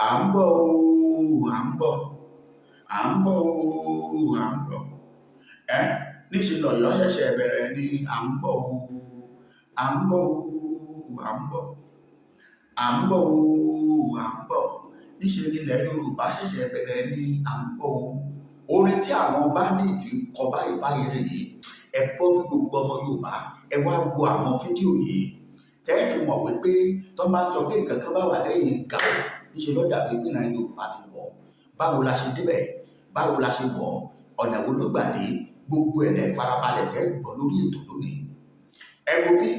À ń bọ̀ ooo, à ń bọ̀, à ń bọ̀ ooo, à ń bọ̀. Ẹ́ níṣẹ́ lọ́yọ́ ṣẹ̀ṣẹ̀ bẹ̀rẹ̀ ni. À ń bọ̀ ooo, à ń bọ̀ ooo, à ń bọ̀, à ń bọ̀ ooo, à ń bọ̀. Níṣẹ́ nílẹ̀ Yorùbá ṣẹ̀ṣẹ̀ bẹ̀rẹ̀ ni. À ń bọ̀ ooo. Orin tí àwọn bandit ń kọ báyìí báyìí rèé. Ẹ gbọ́ bí gbogbo ọmọ Yorùbá, ẹ wá wo àwọn fídíò yìí tẹ́ ẹ fi mọ̀ wípé tó máa ń sọ pé nǹkan kan bá wà lẹ́yìn gàù, níṣẹ́ ló dàbí pé ìran Yorùbá ti wọ̀. Báwo la ṣe débẹ̀? Báwo la ṣe wọ̀? Ọ̀nà wo ló gbà dé? Gbogbo ẹ̀ lẹ́ farabalẹ̀ tẹ́ gbọ́ lórí ètò lónìí. Ẹ wo bí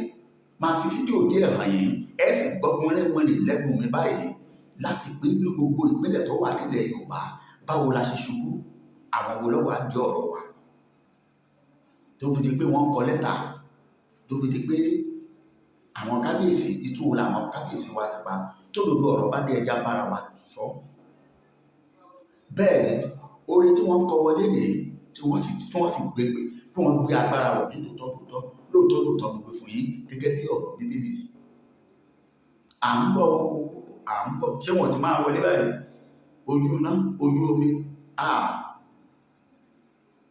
máa fi fídíò díẹ̀ hàn yín, ẹ sì gbọ́ wẹ́rẹ́wẹ́rẹ́ lẹ́nu mi báyìí láti pín ní gbogbo ìpínlẹ̀ tó wà nílẹ̀ Yorùbá. Báwo la ṣe ṣubú? Àwọn wo ló wà ń di ọ̀rọ̀ wa tó fi di pé wọ́n ń kọ lẹ́tà, tó fi di pé àwọn kábíyèsí ìtú wo làwọn kábíyèsí wa ti pa tó dodo ọ̀rọ̀ bá dé, ẹja bára wa sọ? Bẹ́ẹ̀ ni orin tí wọ́n ń kọ wọlé nìyí, tí wọ́n sì gbé pé kí wọ́n gbé agbára wọ̀ ní tòótọ́ tòótọ́, lóòótọ́ lóòótọ́. Mo wí fún yín gẹ́gẹ́ bí ọ̀rọ̀ Bíbélì. À ń bọ̀ o, à ń bọ̀. Ṣé wọ́n ti máa wọlé báyìí? Ojú iná, ojú omi,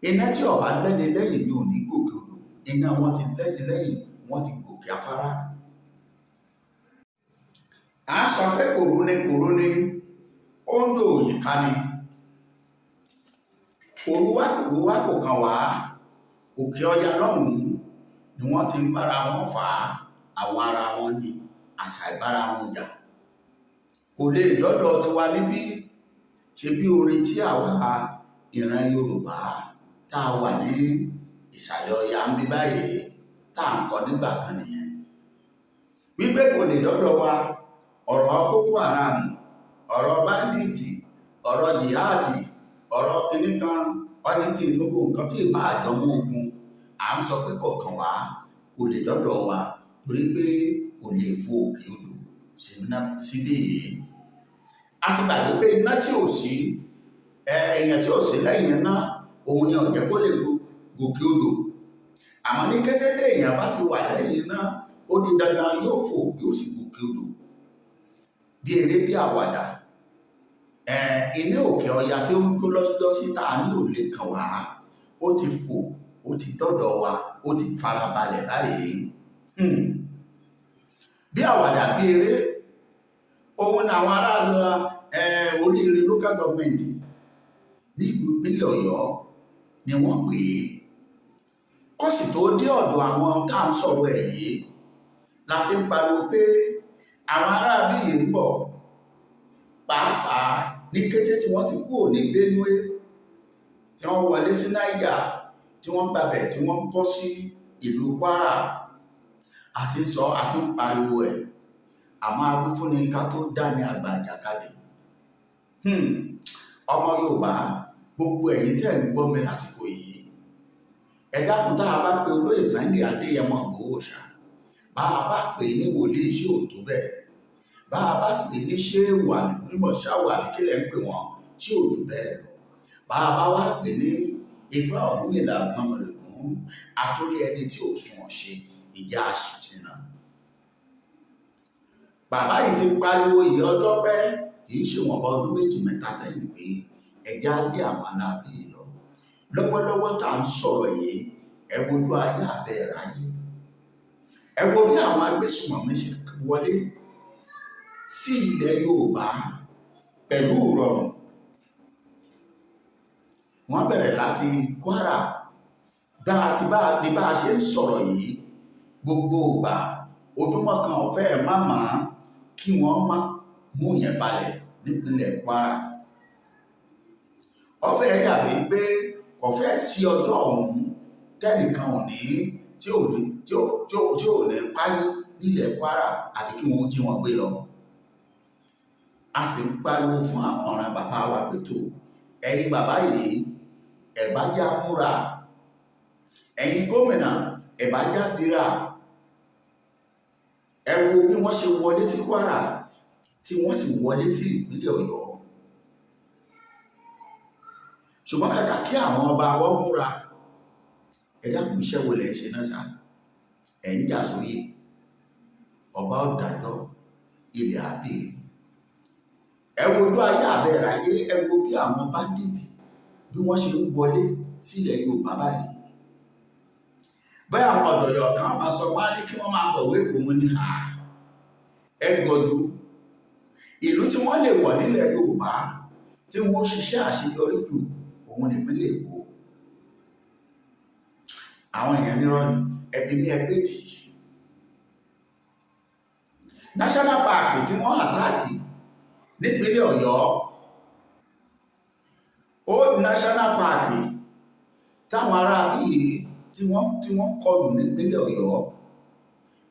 iná tí ọba lẹ́ni lẹ́yìn ni ò ní gòkè odò. Iná wọn ti lẹ́ni lẹ́yìn, wọ́n ti gòkè afárá. À ń sọ pé kòró ní kòró ní, ó ń dò òyìnká ni. Kòró wá, kòró wá, kò kàn wá. Òkè Ọya lọ́hùn-ún ni wọ́n ti ń bára wọn fà á. Àwọn ara wọn ní àṣà ìbára wọn jà, kò lè dọ́dọ̀ tiwa níbí. Ṣe bí orin tí àwa ìran Yorùbá tá a wà ní ìsàlẹ̀ Ọya ń bí báyìí tá à ń kọ nígbà kan nìyẹn, wípé kò lè dọ́dọ̀ wa. Ọ̀rọ̀ Boko Haram, ọ̀rọ̀ bandit, ọ̀rọ̀ jihadi, ọ̀rọ̀ kìnnì kan, ọ̀ní tí gbogbo nǹkan tí ìbá àjọmọ́ ogun, à ń sọ pé kọ̀ọ̀kan wá, kò lè dọ́dọ̀ wa, torí pé kò lè fo òkè odò síbí yìí. A ti gbàgbé pé iná tí ò sí, èèyàn tí ò sí lẹ́yìn iná, òun ni ó jẹ́ kó lè gòkè odò. Àmọ́ ní kété tí èèyàn bá ti wà lẹ́yìn iná, ó di dandan, yóò fò, yóò sì gòkè odò bí eré bí àwàdà. Iná òkè Ọya tí ó ń jó lọ́sí tá a ní ò lè kàn wá, ó ti fò, ó ti dọ́dọ̀ wa, ó ti farabalẹ̀ báyìí. Bí àwàdà bí eré, òun làwọn aráàlú Oríire Local Government nílùú ìpínlẹ̀ Ọ̀yọ́ ni wọ́n pè é. Kó sì tó dé ọ̀dọ̀ àwọn tá à ń sọ̀rọ̀ ẹ̀ yìí láti ń pariwo pé àwọn aráabí yìí ń bọ̀, pàápàá ní kété tí wọ́n ti kúrò ní Benue, tí wọ́n wọlé sí Niger, tí wọ́n gbàbẹ̀, tí wọ́n bọ́ sí ìlú Kwara. Àti ń sọ, àti ń pariwo ẹ̀, àmọ́ awífúnni ká tó dání àgbà ìjàkadì. Ọmọ Yorùbá, gbogbo ẹ̀yin tẹ́ ń gbọ́ mi lásìkò yìí, ẹ dákun, tá a bá pe olóyè Sunday Adéyẹmọ Ìgbòho Òòṣà, bá a bá pè é ní wòlíì, ṣé ò tó bẹ́ẹ̀? Bá a bá pè é ní ṣéèwù ànímọ̀ ṣáwù àbí kílẹ̀ ń pè wọ́n, ṣé ò tó bẹ́ẹ̀ lọ? Bá a bá wá pè ní Ifá Ọ̀rúnmìlà Àgbọnnìrègún, àtúrí ẹni tí ò sún ọ̀ṣẹ́ ìjà àṣìṣe. Bàbá yìí ti pariwo yìí ọjọ́ pẹ́, kì í ṣe wọ̀nba ọdún 2, 3 sẹ́yìn, pé ẹja lé àwọn aláàbí yìí lọ. Lọ́wọ́lọ́wọ́ tá à ń sọ̀rọ̀ yìí, ẹ wojú ayé àbẹ́ ìráyé, ẹ wo bí àwọn agbésùmọ̀mí ṣe wọlé sí ilẹ̀ Yorùbá pẹ̀lú ìrọ̀rùn. Wọ́n bẹ̀rẹ̀ láti Kwara. Bá a ti bá a di bá a ṣe ń sọ̀rọ̀ yìí, gbogbo ìgbà ojúmọ́ kan ọ̀fẹ́ ẹ̀ má máa kí wọ́n má mú yẹn balẹ̀ nípínlẹ̀ Kwara. Ọ̀fẹ́ dàbí pé kò fẹ́ sí ọjọ́ ọ̀hún tẹ́nìkan ò ní tí ò ní tí ò tí ò tí ò ní páyé nílẹ̀ Kwara àbí kí wọ́n jí wọn gbé lọ. A sì ń pariwo fún àwọn ọ̀ràn bàbá wa pé tó, ẹ̀yin bàbá yìí, ẹ̀ bá já múra. Ẹ̀yin gómìnà, ẹ̀ bá já dira. Ẹ wo bí wọ́n ṣe wọlé sí Kwara, tí wọ́n sì wọlé sí ìpínlẹ̀ Ọ̀yọ́. Ṣùgbọ́n kàkà kí àwọn ọba wọn múra, ẹ dákun, iṣẹ́ wo lẹ̀ ń ṣe náà sá? Ẹ̀ ń jà sóyè. Ọba ó dájọ́, ilẹ̀ á béèrè. Ẹ wojú ayé àbẹ̀ráyé, ẹ wo bí àwọn bandit bí wọ́n ṣe ń wọlé sílẹ̀ Yorùbá báyìí. Bẹ́ẹ̀ àwọn ọ̀dọ̀yọ̀ kan máa sọ wá ní kí wọ́n máa bọ̀ wé kò mú ní ha. Ẹ gọ̀jú ìlú tí wọ́n lè wọ̀ nílẹ̀ Yorùbá tí wọ́n ṣiṣẹ́ àṣeyọrí jù, òun nípínlẹ̀ Èkó. Àwọn èèyàn nírọ́ ni ẹbí mi ẹgbẹ́ jì. National Park tí wọ́n attack nípínlẹ̀ Ọ̀yọ́, Old National Park táwọn ará bíi tí wọ́n kọlù nípínlẹ̀ Ọ̀yọ́,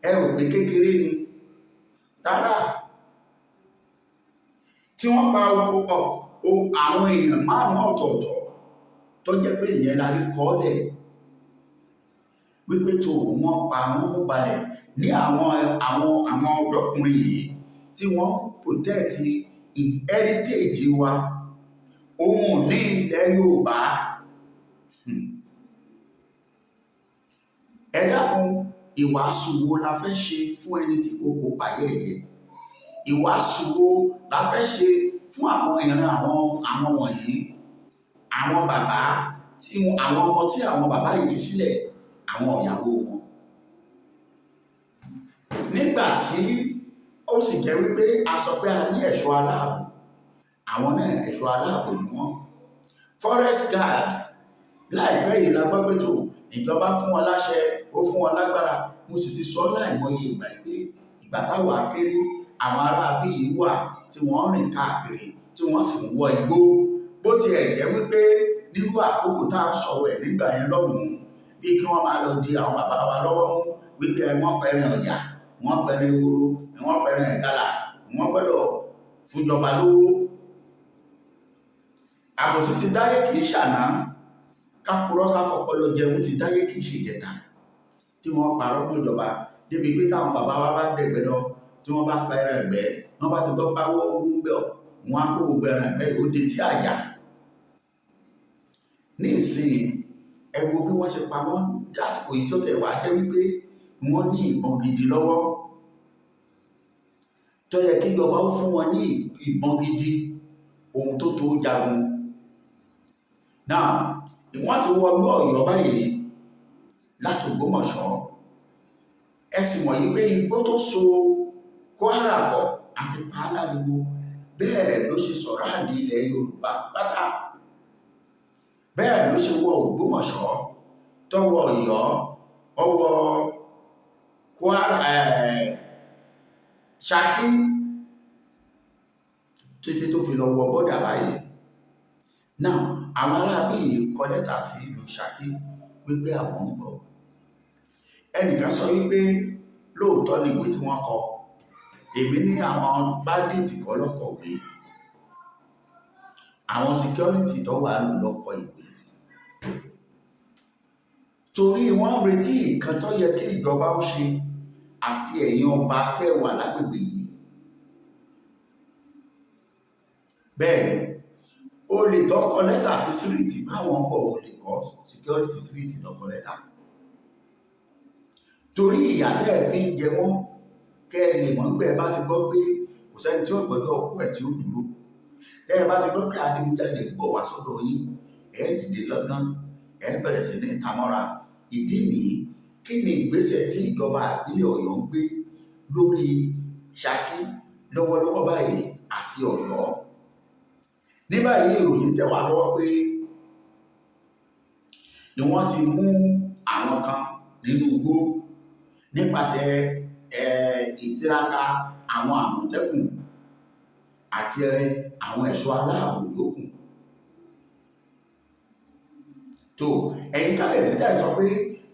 ẹ rò pé kékeré ni? Rárá. Tí wọ́n pa àwọn èèyàn márùn-ún ọ̀tọ̀ọ̀tọ̀, tó jẹ́ pé ìyẹn la rí kọ́lẹ̀ wípé tó wọ́n pa wọ́n mú balẹ̀ ní àwọn ọ̀dọ́kùnrin yìí tí wọ́n protect heritage wa, ohun ní ilẹ̀ Yorùbá. Ẹ dákun, ìwàásù wo la fẹ́ ṣe fún ẹni tí kò pààyẹ́ ẹ̀jẹ̀? Ìwàásù wo la fẹ́ ṣe fún àwọn ìran àwọn wọ̀nyí, àwọn bàbá tí àwọn ọmọ tí àwọn bàbá yìí fi sílẹ̀, àwọn ìyàwó wọn, nígbà tí ó sì jẹ́ wípé a sọ pé a ní ẹ̀ṣọ́ aláàbò? Àwọn náà, ẹ̀ṣọ́ aláàbò ni wọ́n. Forest guard, láìpẹ́ yìí la gbọ́ pé tó ìjọba fún wọn láṣẹ, ó fún wọn lágbára. Mo sì ti sọ láìmọye ìgbà pé ìgbà táwa kéré, àwọn ará bí yìí wà tí wọ́n rìn káàkiri, tí wọ́n sì ń wọ igbó. Bó tiẹ̀ jẹ́ wípé nírú àkókò tá à ń sọ̀rọ̀ ẹ̀ nígbà yẹn lọ́hùn-ún, bí kí wọ́n máa lọ di àwọn bàbá wa lọ́wọ́ mú wípé wọ́n pẹrin ọ̀yà, wọ́n pẹrin ehoro, wọ́n pẹrin ìgalà, wọ́n gbọ́dọ̀ fúnjọba lówó. Àbòsí ti dáyé, kì í ṣàná. Ká purọ́, ká fọpọlọ jẹun ti dáyé, kì í ṣe ìjẹta tí wọ́n parọ́ mọ́jọba débi pé táwọn bàbá wa bá dẹ̀gbẹ́ lọ, tí wọ́n bá pa ẹran ẹ̀gbẹ́, wọ́n bá ti gbọ́ pawọ́ ogún bẹ̀, wọ́n á kó gbogbo ẹran ẹ̀gbẹ́ yìí ó de tí àjà. Ní ìsìn, ẹ wo bí wọ́n ṣe pa wọ́n lásìkò yìí, tí ó tẹ̀ wá jẹ́ wípé wọ́n ní ìbọn gidi lọ́wọ́, tó yẹ kí ìjọba ó fún wọn ní ìbọn gidi, ohun tó tó jagun náà. Wọ́n ti wọlú Ọ̀yọ́ báyìí láti Ògbómọ̀ṣọ́. Ẹ sì mọ̀ yí pé igbó tó so Kwara pọ̀ àti pàálàriwo, bẹ́ẹ̀ ló ṣe sọ̀rọ̀ àdí ilẹ̀ Yorùbá pátá, bẹ́ẹ̀ ló ṣe wọ Ògbómọ̀ṣọ́, tọwọ́ Ọ̀yọ́, ọwọ́ Kwara, Ṣakí, títí tó fi lọ wọ border báyìí. Now, àwọn aráabí yìí kọ lẹ́tà sí ìlú Ṣakí wípé àwọn ń bọ̀. Ẹnìkan sọ wípé lóòótọ́ ni ìwé tí wọ́n kọ. Èmi ní àwọn bandit kọ́ lọ́kọ̀wé, àwọn security tó wà lù lọ́kọ̀ ìwé, torí wọ́n ń retí nǹkan tó yẹ kí ìjọba ó ṣe àti ẹ̀yin ọba tẹ́ wà lágbègbè yìí. Bẹ́ẹ̀ ni o lè tọ́kọ lẹ́tà sí street báwọn ń bọ̀, o lè kọ́ security street lọ́kọ lẹ́tà, torí ìyà tẹ́ ẹ̀ fi ń jẹ wọ́n, kẹ́ ẹ lè mọ̀ pé ẹ bá ti gbọ́ pé kò sẹ́ni tí ó gbọ́dọ̀ ọkú ẹ̀ tí ó dúró. Tẹ́ ẹ bá ti gbọ́ pé adigunjalè ń bọ̀ wá sọ́dọ̀ yín, ẹ dìde lọ́gán, ẹ bẹ̀rẹ̀ sí ní tamọ́ra. Ìdí nìyí. Kí ni ìgbésẹ̀ tí ìjọba ìpínlẹ̀ Ọ̀yọ́ ń gbé lórí Ṣakí lọ́wọ́lọ́wọ́ báyìí àti Ọ̀yọ́ ní báyìí? Ìròyìn tẹ̀ wá lọ́wọ́ pé ni wọ́n ti mú àwọn kan nínú igbó nípasẹ̀ ìtiraka àwọn Àmọ̀tẹ́kùn àti àwọn ẹ̀ṣọ́ aláàbò yòókù. Tó ẹ̀yin kábíyèsí tẹ̀ sọ pé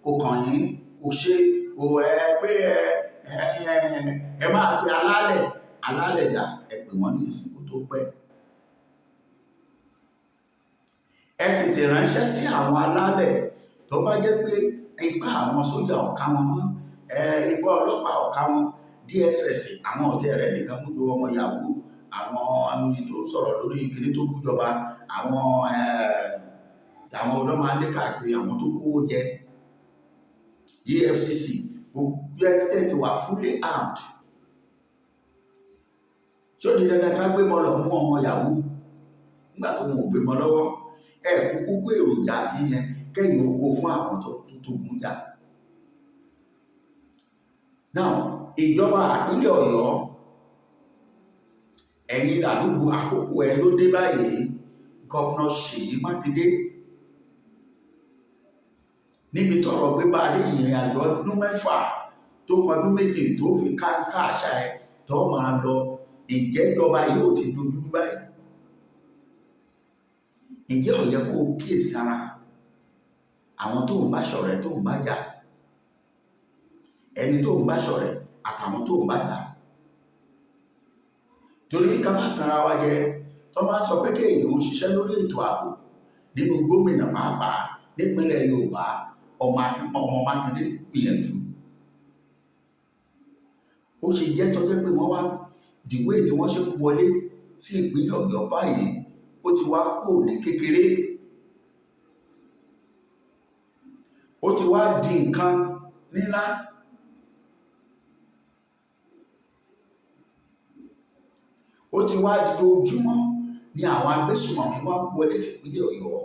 kò kàn yín, kò ṣe kò ẹ pé ẹ ẹ ẹ máa pe alálẹ̀, alálẹ̀ dà? Ẹ pè wọ́n ní ìsìnkú tó pẹ́. Ẹ tètè ránṣẹ́ sí àwọn alálẹ̀. Tó bá jẹ́ pé ipá àwọn sójà ọ̀ka wọn mọ́, ipá ọlọ́pàá ọ̀ka wọn, DSS, àwọn ọ̀tẹ̀ rẹ̀ nìkan mú ju ọmọ yahoo, àwọn àmì tó sọ̀rọ̀ lórí ìkíní tó bújọba, àwọn ọ̀dọ́ máa ń lé káàkiri, àwọn tó kówó jẹ, EFCC, gbogbo ẹ̀ ti wà fully armed. Ṣé ó di dandan ká gbé mọ́ lọ mú ọmọ yahoo nígbà tó wọn ò gbé mọ́ lọ́wọ́? Ẹ kúkú kó èròjà tí yẹn kẹ́yìn oko fún àwọn tó tó gùn jà. Now, ìjọba ìpínlẹ̀ Ọ̀yọ́, ẹ̀yin làdúgbò, àkókò ẹ ló dé báyìí. Governor Ṣèyí Mákindé, níbi tọ́rọ̀ gbé bá dé, ìrìn àjò ọdún 6 tó kọdún 2 tó fi ká àṣà ẹ tó máa lọ, ǹjẹ́ ìjọba yóò ti dojú báyìí? Ǹjẹ́ ó yẹ kó o kíyèsára àwọn tó ń bá ṣọ̀rẹ́, tó ń bá jà, ẹni tó ń bá ṣọ̀rẹ́ àtàwọn tó ń bá jà? Torí ká má tanra wa jẹ, tó máa ń sọ pé kéèyàn ó ṣiṣẹ́ lórí ètò ààbò nínú gómìnà, pàápàá nípínlẹ̀ Yorùbá, ọmọ Mákindé gbìyànjú. Ó ṣe jẹ́ tọ́jẹ́ pé wọ́n wá the way tí wọ́n ṣe wọlé sí ìpínlẹ̀ Ọ̀yọ́ báyìí, ó ti wá kó ní kékeré, ó ti wá di nǹkan ńlá. Ó ti wá di ojúmọ́ ni àwọn agbésùnmọ̀mí wá wọlé sí ìpínlẹ̀ Ọ̀yọ́.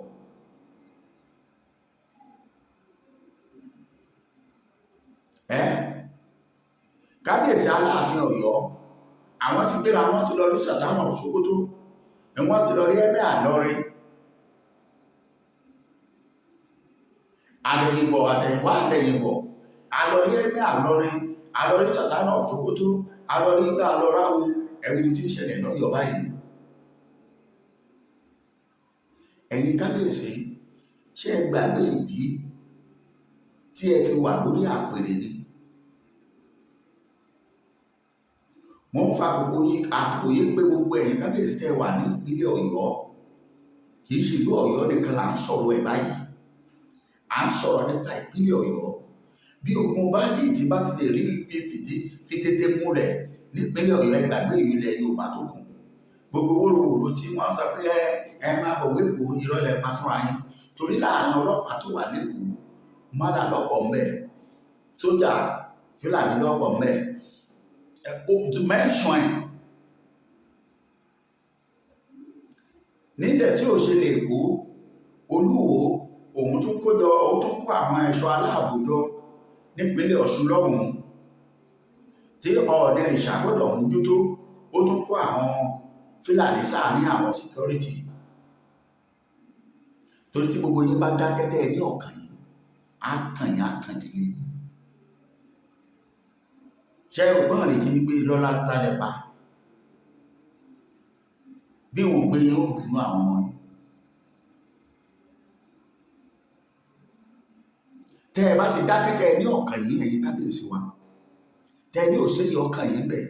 Kábíyèsí Aláàfin Ọ̀yọ́, àwọn ti gbéra, wọ́n ti lọ rí Sultan of Sokoto, ni wọ́n ti lọ rí Emir Ìlọrin. Àdẹ̀yìnbọ̀, àdẹ̀yìnwá, àdẹ̀yìnbọ̀, alọ́rí Emir Ìlọrin, alọ́rí Sultan of Sokoto, alọ́rí igbá, alọ́ráwo. Ẹ̀wù tí ń ṣẹlẹ̀ lọ́yọ̀ọ́ báyìí. Ẹ̀yin kábíyèsí, ṣé ẹ gbàgbé ìdí tí ẹ fi wà lórí àpèrè ni? Mo ń fa àkókò yìí, àsìkò yìí, pé gbogbo ẹ̀yin kábíyèsí tẹ́ wà ní ìpínlẹ̀ Ọ̀yọ́, kì í ṣe ìlú Ọ̀yọ́ nìkan là ń sọ̀rọ̀ ẹ̀ báyìí, à ń sọ̀rọ̀ nípa ìpínlẹ̀ Ọ̀yọ́. Bí ogun bandit bá ti lè rí bí fìdí fi tètè múlẹ̀ nípínlẹ̀ Ọ̀yọ́, ẹ gbàgbé ilẹ̀ Yorùbá tó kù. Gbogbo wóróworó tí wọ́n sọ pé ẹ máa bọ̀ wékòó, irọ́ lẹ pa fúnra yín, torí láàrin ọlọ́pàá tó wà lẹ́kọ̀ọ́, mọ́là lọ́pọ̀ ńbẹ̀, sójà Fúlàní lọ́pọ̀ ńbẹ̀, mẹ́sàn ẹ̀ nílẹ̀ tí ò ṣe lè kó. Olúwo òun tún kójọ, òun tún kó àwọn ẹ̀ṣọ́ aláàbò jọ nípínlẹ̀ Ọ̀ṣun lọ́hùn-ún tí Ọ̀ọ̀nìrìṣà gbọ́dọ̀ mójútó. Ó tún kó àwọn Fúlàní sáàárín àwọn security, torí tí gbogbo yín bá dákẹ́ tẹ́ ẹ ní ọ̀kàn yìí, á kàn yín, á kàn dílé yín. Ṣé ọgbọ́n lè jí gbé lọ́lá lálẹ́ pa bí wọn ò gbé yín, ó gbénú àwọn ọmọ yín. Tẹ́ ẹ bá ti dákẹ́ tẹ́ ẹ ní ọ̀kàn yìí, ẹ̀yin kábíyèsí wa, tẹ́ ẹ ní òṣèyí ọkàn yìí ń bẹ̀,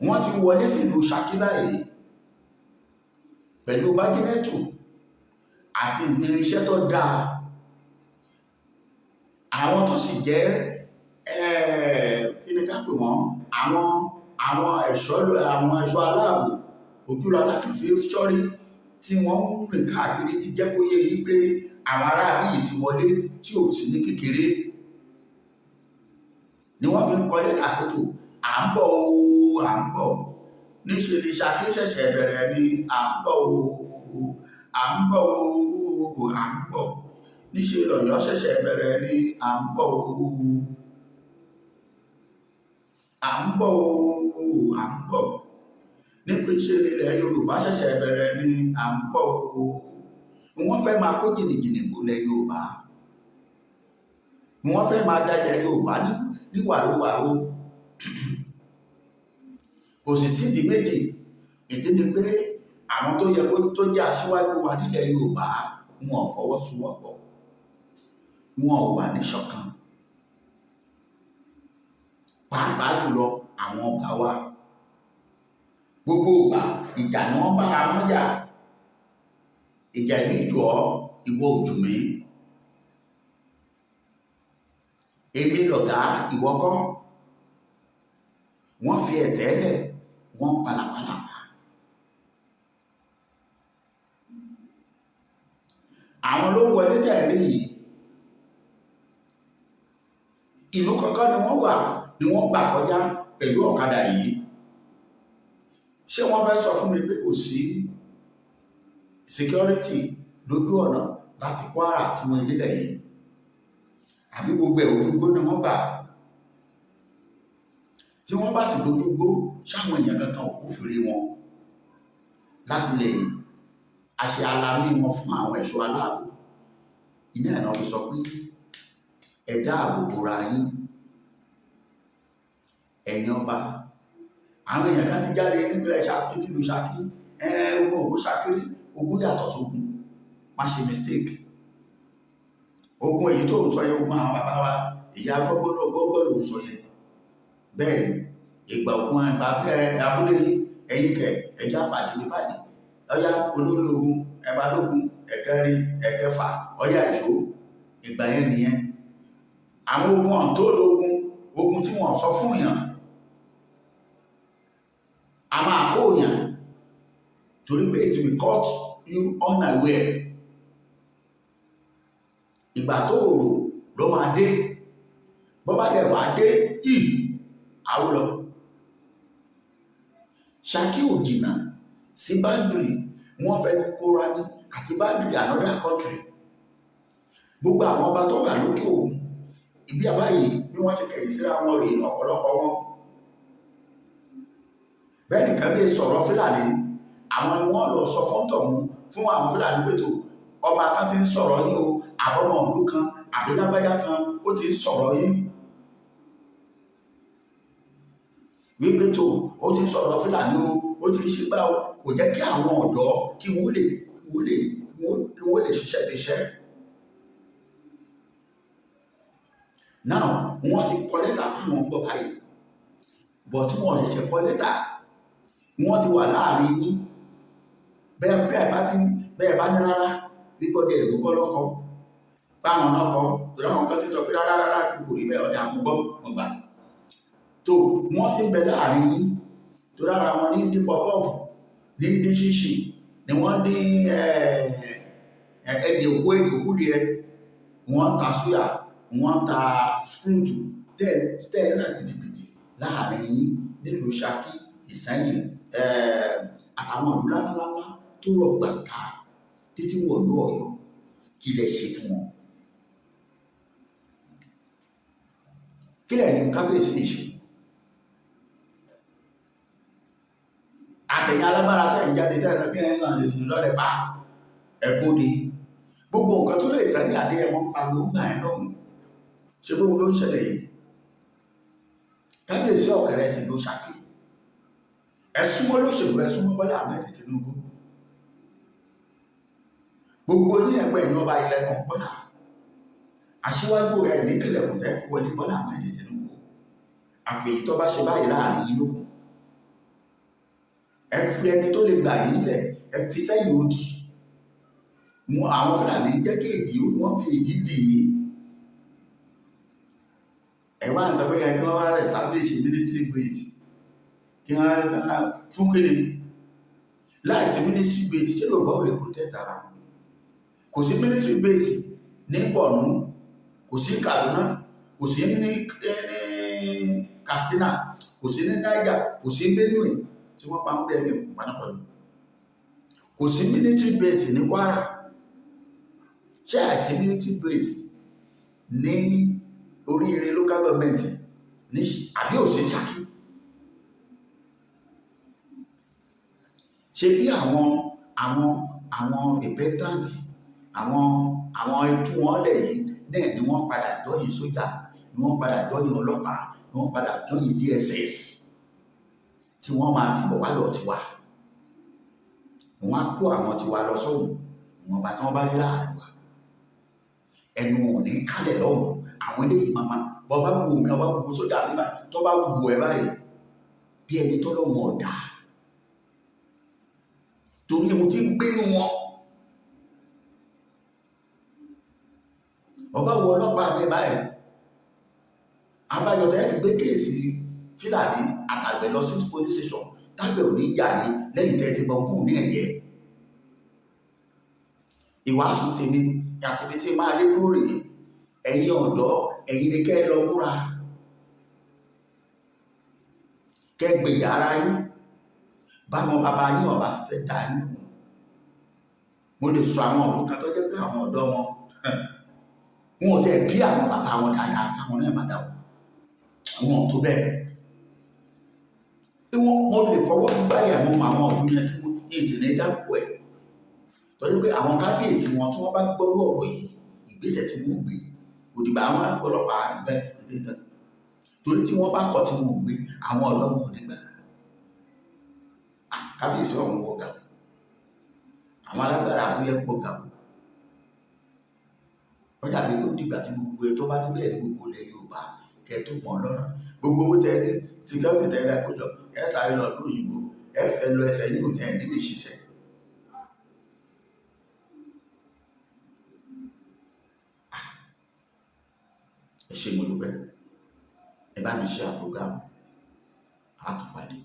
wọ́n ti wọlé sílùú Ṣakí báyìí pẹ̀lú bágínẹ́tù àti irinṣẹ́ tó dáa. Àwọn tó sì jẹ́, kí ni ká pè wọ́n, àwọn ẹ̀ṣọ́ aláàbò ojúlọ alákànfí sọ́rí tí wọ́n ń rìn káàkiri ti jẹ́ kó yé yín pé àwọn aráàlú yìí ti wọlé tí ò sí ní kékeré, ni wọ́n fi ń kọ lẹ́tà pé tó à ń bọ̀ o, à ń bọ̀. Níṣẹ́ ni Ṣakí ṣẹ̀ṣẹ̀ bẹ̀rẹ̀ ni à ń bọ̀ o, à ń bọ̀ o, à ń bọ̀. Níṣẹ́ lọ̀yọ́ ṣẹ̀ṣẹ̀ bẹ̀rẹ̀ ni à ń bọ̀ o, à ń bọ̀ o, à ń bọ̀. Níṣẹ́ nílẹ̀ Yorùbá ṣẹ̀ṣẹ̀ bẹ̀rẹ̀ ni à ń bọ̀ o. Wọ́n fẹ́ máa kó jìnnìjìnnì bolẹ̀ Yorùbá, wọ́n fẹ́ máa da ilẹ̀ Yorùbá ní wàrúwàrú. Kò sì sídìí méjì, ìdí ni pé àwọn tó yẹ kó tó jẹ́ aṣíwájú wa nílẹ̀ Yorùbá, wọn ò fọwọ́sowọ́pọ̀, wọn ò wà níṣọ̀kan, pàápàá jùlọ àwọn ọba wa. Gbogbo ìgbà, ìjà ni wọ́n bára wọn jà, ìjà èmi jù ọ́, ìwọ ò jù mí, èmi lọ̀gá, ìwọ kọ́. Wọ́n fi ẹ̀tẹ́ lẹ̀, wọ́n palàpalàpà. Àwọn ló wọlé tẹ̀lé yìí. Ìlú kankan ni wọ́n wà ni wọ́n gbà kọjá pẹ̀lú ọ̀kadà yìí. Ṣé wọ́n fẹ́ sọ fún mi pé kò sí security lójú ọ̀nà láti Kwara tí wọ́n délẹ̀ yìí? Àbí gbogbo ẹ̀ ojúgbó ni wọ́n gbà? Tí wọ́n bá sì dojúgbó, ṣáwọn èèyàn kankan ò kófìrí wọn láti lè àṣẹ alamí wọn fún àwọn ẹ̀ṣọ́ aláàbò? Iná ẹ̀ náà fi sọ pé ẹ dáàbò bora yín, ẹ̀yin ọba. Àwọn èèyàn kan ti jáde nípínlẹ̀ Ṣakí, nílùú Ṣakí, ogun ògùn Ṣakírí. Ogun yàtọ̀ sógun, má ṣe mistake. Ogun èyí tó ń sọ yẹn, ogun àwọn bàbá wa, ìyá fọ́gbọ́nà gbọ́gbọ́ ló ń sọ yẹn. Bẹ́ẹ̀ ìgbà ogun àgbà bẹ́ẹ̀ abúlé ẹ̀yìn kẹ̀ ẹja pàdé ní báyìí, ọyá olórí ogun, ẹ̀bálógun, ẹ̀kẹrin, ẹ̀kẹfà, ọyá ìṣó, ìgbà yẹn nìyẹn. Àwọn ogun ọ̀ǹtó lógun, ogun tí wọ́n sọ fún yàn, a máa kó yàn torí pé it will cut you unaware. Ìgbà tó rò ló máa dé. Bọ́ bá dẹ̀ wá dé yìí, àwọn lọ. Ṣakí ò jìnnà sí boundary, wọ́n fẹ́ kóra ní àti boundary another country. Gbogbo àwọn ọba tó wà lókè òkun ibi àbáyé, bí wọ́n ti kẹ̀yìn síra wọn rèé, ọ̀pọ̀lọpọ̀ wọn. Bẹ́ẹ̀ nìkan bí sọ̀rọ̀ Fúlàní, àwọn ni wọ́n lọ sọ fọ́ńtọ̀hún fún àwọn Fúlàní pé tó ọba kan ti ń sọ̀rọ̀ yín o, àbọ̀mọ̀ ọdún kan àbí lágbájá kan ó ti ń sọ̀rọ̀ yín, wípé tó ó ti ń sọ̀rọ̀ Fúlàní o, ó ti ń ṣe gbá o. Kò jẹ́ kí àwọn ọ̀dọ́ kí wọ́n lè ṣiṣẹ́ bí iṣẹ́. Now, wọ́n ti kọ lẹ́tà fáwọn ń bọ̀ báyìí bọ̀. Tí wọ́n ṣẹ̀ṣẹ̀ kọ lẹ́tà, wọ́n ti wà láàrin yín. Bẹ́ẹ̀ bẹ́ẹ̀ bá ní, bẹ́ẹ̀ bá ní rárá, gbígbọ́dọ̀ ẹ̀rú kọ́ lọ́kọ́ báwọn náà kọ́, torí àwọn kan ti sọ pé rárá rárá, kò rí bẹ́ẹ̀. Ọ̀dà àmúgbọ́ wọn gbà tó wọ́n ti ń bẹ láàrin yín, tó rárá wọn ní dín puff-puff, ní dín ṣíṣì, ni wọ́n dín ẹ̀ẹ́dì òkú òkú díẹ̀, wọ́n ń ta súyà, wọ́n ń ta fruit tẹ́ ẹ náà pìtìpìtì láàrin yín nílùú Ṣakí, Ìsẹ́yìn, àtàwọn ìlú ńláńláńlá tó rọ̀ gbàgbà títí wọ̀lú Ọ̀yọ́. Kí lẹ ṣe fún wọn? Kí lẹ̀yin kábíyèsí ṣe, àtẹ̀yìn alágbára tẹ̀yìn jáde tẹ̀yìn bí ẹ̀yìn náà lè lọ́lẹ̀ pa ẹ̀gbọ́dẹ gbogbo nǹkan tó lè sẹ́ni àdé ẹ̀wọ̀n pariwo ń gbà ẹ̀ lọ́hùn? Ṣe bóun ló ń ṣẹlẹ̀ yìí? Kábíyèsí Ọ̀kẹ́rẹ́ ti ló Ṣakí, ẹ súnmọ́ lóṣèlú, ẹ súnmọ́ Bọ́lá Ahmed Tinubu. Gbogbo ní ẹgbẹ́ ìyẹn ọba ilẹ̀ kan, Bọ́lá aṣíwájú ẹ̀ ní kẹlẹ̀kùn tẹ́ fi wọlé Bọ́lá Ahmed Tinubu. Àfẹ́yí tó bá ṣe báyìí láàrin yín lókun, ẹ fi ẹni tó lè gbà yín lẹ̀, ẹ fi sẹ́yìn odi. Wọn àwọn Fúlàní jẹ́ kí èdè wọ́n fi èdè dì yín. Ẹ wá ń sọ pé kí wọ́n wá establish military base, kí wọ́n fún kíni? Láìsí military base, ṣé Yorùbá ò lè protect ara wọn? Kò sí military base ní Borno, kò sí Kaduna, kò sí ní Katsina, kò sí ní Niger, kò sí Benue tí wọ́n pa ń bẹ́ẹ̀ ní ìpànàpọ̀lù, kò sí military base ní Kwara. Ṣé àìsí military base ní oríire local government ní àbí òsì Ṣakí? Ṣe bí àwọn repentant, àwọn ẹtú wọn lẹ̀ yìí náà ni wọ́n padà join sójà, ni wọ́n padà join ọlọ́pàá, ni wọ́n padà join DSS, tí wọ́n máa tìbọ̀ wá lọ tiwa. Wọ́n á kó àwọn tiwa lọ sọ́hùn ìwọ̀nba tí wọ́n bá rí láàrin wa, ẹnu ò ní kálẹ̀ lọ́hùn. Àwọn eléyìí máa bọ́ bá wù mí, ọba wù sójà mi báyìí, tó bá wù ẹ báyìí, bí ẹni tọ́lọ́hun ọ̀dà, torí ohun tí ń gbénu wọn. Ọba wo ọlọ́pàá mi báyìí, abájọ tẹ́ fi gbé case Fúlàní àtàgbẹ̀ lọ sí police station, tágbẹ̀ ò ní jàre lẹ́yìn tẹ́ ti gbọ́ kùn ní ẹ̀jẹ̀. Ìwàásù tèmi àti ibi tí máa dé dúró rèé. Ẹ̀yin ọ̀dọ́, ẹ̀yin ni kẹ́ ẹ lọ múra, kẹ́ gbèjà ara yín. Báwọn bàbá yín ọba fẹ́ dá yín lóhùn, mo lè sọ àwọn ọ̀rọ̀ kan tó jẹ́ pé àwọn ọ̀dọ́ wọn, wọn ò tẹ́ bí àwọn bàbá wọn dáadáa káwọn náà má dá wọn, àwọn tó bẹ́ẹ̀ tí wọ́n, mo lè fọwọ́ gbáyà. Mo mọ àwọn ọ̀dún yẹn tí mo ní ìsìn dárúkọ ẹ̀, torí pé àwọn kábíyèsí wọn, tí wọ́n bá gbọ́rú ọ̀rọ̀ yìí, ìgbésẹ̀ tí wọ́n gbé kò dìgbà àwọn ọlọ́pàá ẹgbẹ́ ẹgbẹ́, torí tí wọ́n bá kọ̀ tí wọ́n gbé, àwọn ọ̀dọ́ wọn ò ní gbà. Kábíyèsí ọ̀hún wọ gà, àwọn alágbára àbúyẹ wọ gà. Wọ́n dàbí pé ó dìgbà tí gbogbo ẹ tó bá níbẹ̀ ní gbogbo ilẹ̀ Yorùbá kẹ́ tó mọ̀ lọ́nà. Gbogbo owó tẹ ní, security tẹ ní àkójọ, ẹ sáré lọ ọdún òyìnbó, ẹ fẹ́ lọ, ẹsẹ̀ yìí ò ní ẹ̀ nílé ṣiṣẹ́. Ẹ ṣé, mo dúpẹ́. Ẹ bá mi share program, a tún pàdé.